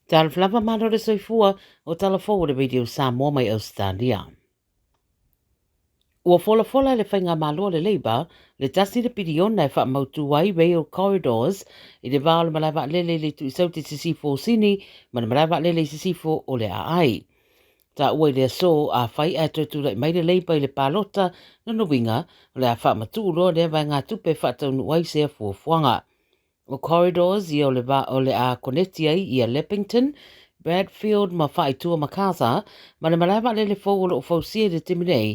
Talofa lava malo le soifua o tala fou o le Radio Samoa mai Ausetalia. Ua folafola e le Faigamalo a le Labour le tasi le piliona e faamautu ai Rail Corridors i le va o le malae vaalele i le itu i Saute i Sisifo o Sini ma le malae vaalele i Sisifo o le Aai. Taua i le aso, afai ae toe tulai mai le Labour i le palota, lona uiga, o le a faamatuu loa lea vaegatupe e faataunuu ai sea fuafuaga. O corridors ia o le va o le a koneti ai ia Leppington, Bradfield ma Faaitua Macarthur ma le malae vaalele fou o lo o fausia i le taimi nei,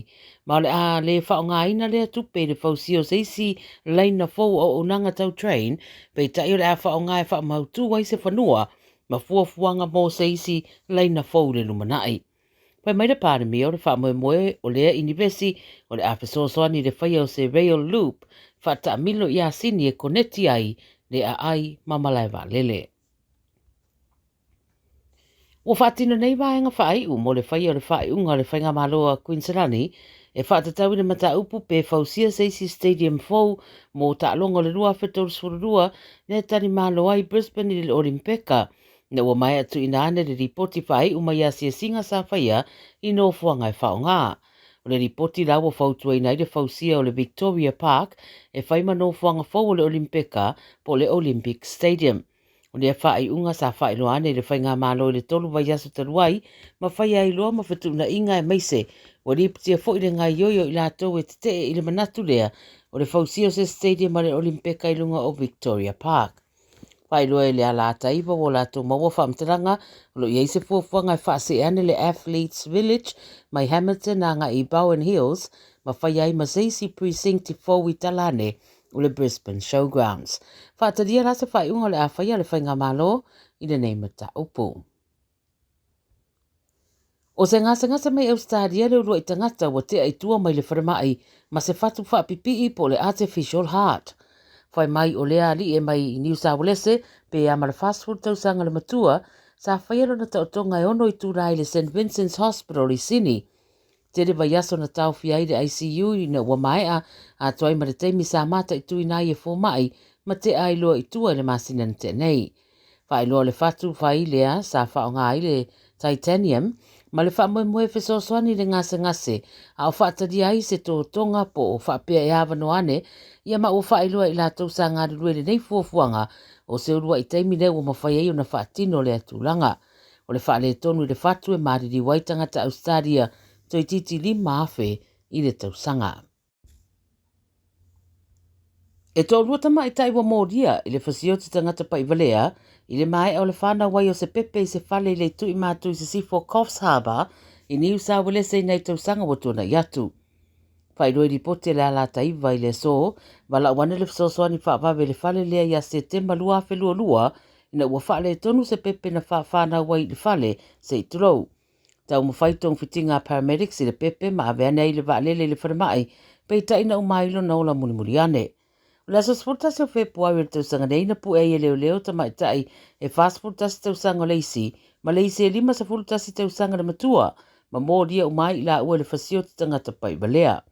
ma o le a le faaaogaina lea tupe i le fausia o se isi laina fou o auaunaga tau train, peitai o le a faaaoga e faamautu ai se fanua ma fuafuaga mo se isi laina fou i le lumanai. Fai mai le Palemia o le faamoemoe o lea inivesi o le a fesoasoani i le faia o se rail loop faataamilo i Sini e koneti ai le aai ma malae vaalele. Ua faatino nei vaega faaiu mo le faia o le faaiuga o le Faigamalo a Kuiniselani e faatatau i le mataupu pe fausia se isi stadium fou mo taaloga o le 2032 lea talimalo ai Brisbane i le Olimpeka ina ua maea tuuina ane le lipoti faaiu mai asiasiga sa faia i nofoaga e faaaoga. O le lipoti la ua fautuaina ai le fausia o le Victoria Park e fai ma nofoaga fou o le Olimpeka po o le Olympic Stadium. O lea faaiuga sa faailoa ane i le Faigamalo i le 3 vaiaso talu ai ma faia ai loa ma fetuunaiga aemaise ua lipotia foi le gaoioi o i latou e tetee i le manatu lea o le fausia o se stadium a le Olimpeka i luga o Victoria Park. Faailoa e le Alata Iva ua latou maua faamatalaga o lo o i ai se fuafuaga e faasee ane le Athletes Village mai Hamilton agai i Bowen Hills ma faia ai ma se isi precinct fou i tala ane o le Brisbane Showgrounds. Faatalia la se faaiuga o le a faia le Faigamalo i lenei mataupu. O se gasegase mai Ausetalia le uluai tagata ua tea i tua mai le falemai ma se fatu faapipii po o le artificial heart. Fai mai o lea alii e mai Niu Saualese pe a ma le 40 tausaga le matua sa faia lona taotoga e 6 itula i le St Vincent's Hospital i Sini. Tele vaiaso na taofia ai le ICU ina ua maea atoa ai ma le taimi sa mataituina ai e fomai ma tea ai loa i tua i le masina na tea nei. Faailoa le fatu fai lea sa faaaoga ai le titanium ma le faamoemoe fesoasoani i le gasegase a o faatalia ai se totoga po o faapea e avanoa ane ia ma ua faailoa i latou sa galulue i lenei fuafuaga o se uluai taimi lea ua mafai ai ona faatino lea tulaga. O le faaletonu i le fatu e maliliu ai tagata Ausetalia toeitiiti 5,000 i le tausaga. E toalua tamaitai ua molia i le fasioti tagata paivalea i le maea o le fanau ai o se pepe i se fale i le itu i matu i sisifo Coffs Harbour i Niu Sauelese i nai tausaga ua tuanai atu. Faailoa i lipoti a le Alata Iva i le aso, valaau ane le fesoasoani faavave i le fale lea ia Setema 2022 ina ua faaletonu se pepe na faafanau ai i le fale se i tulou. Taumafai togafitiga a paramedics i le pepe ma ave ane ai i le vaalele i le falemai, peitai na uma ai lona ola mulimuli ane. O le aso 11 o Fepuari o le tausaga nei na pue ai e leoleo tamaitai e 41 tausaga o le isi ma le isi e 51 tausaga le matua ma molia uma ai i laua i le fasioti tagata paivalea.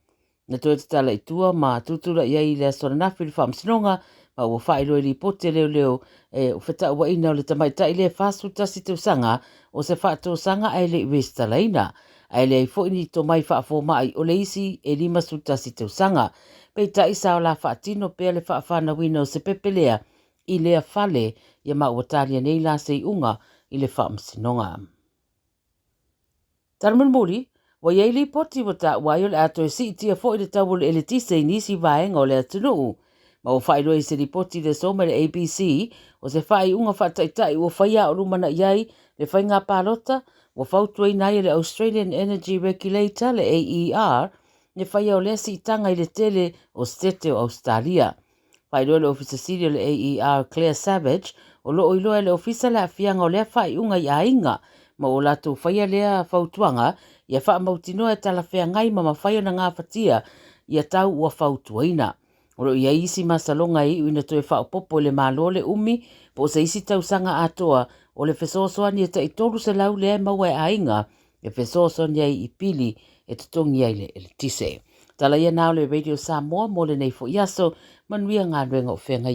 Na toe tatala i tua ma tutulai ai i le aso ananafi le faamasinoga ma ua faailoa i lipoti a leoleo e o fetauaiina o le tamaitai lea e 41 tausaga o se faatosaga ae le i resitalaina ae leai foi ni tomai faafomai o le isi e 51 tausaga. Peitai sa o la faatino pea le faafanauina o se pepe lea i lea fale ia ma ua talia nei la se iuga i le faamasinoga. Tala mulimuli, ua i ai lipoti ua taua ai o le a toe siitia foi le tau o le eletise i nisi vaega o le atunuu. Ma ua faailoa i se lipoti i le aso mai le ABC, o se faaiuga faataitai ua faia a o lumanai ai le faiga palota ua fautuaina ai e le Australian Energy Regulator, le AER, le faia o lea siitaga i le tele o setete o Ausetalia. Faailoa le Ofisa Sili o le AER Claire Savage, o lo o iloa e le Ofisa le aafiaga o lea faaiuga i aiga ma ua latou faia lea fautuaga ia faamautinoa e talafeagai ma mafai ona gafatia ia tau ua fautuaina. O lo o i ai isi masaloga e iu ina toe faaopoopo e le Malo le umi po o se isi tausaga atoa o le fesoasoani e tai 300 lea e maua e aiga e fesoasoani ai i pili e totogi ai le eletise. Tala ia na o le Radio Samoa mo lenei foi aso, manuia galuega o feagai.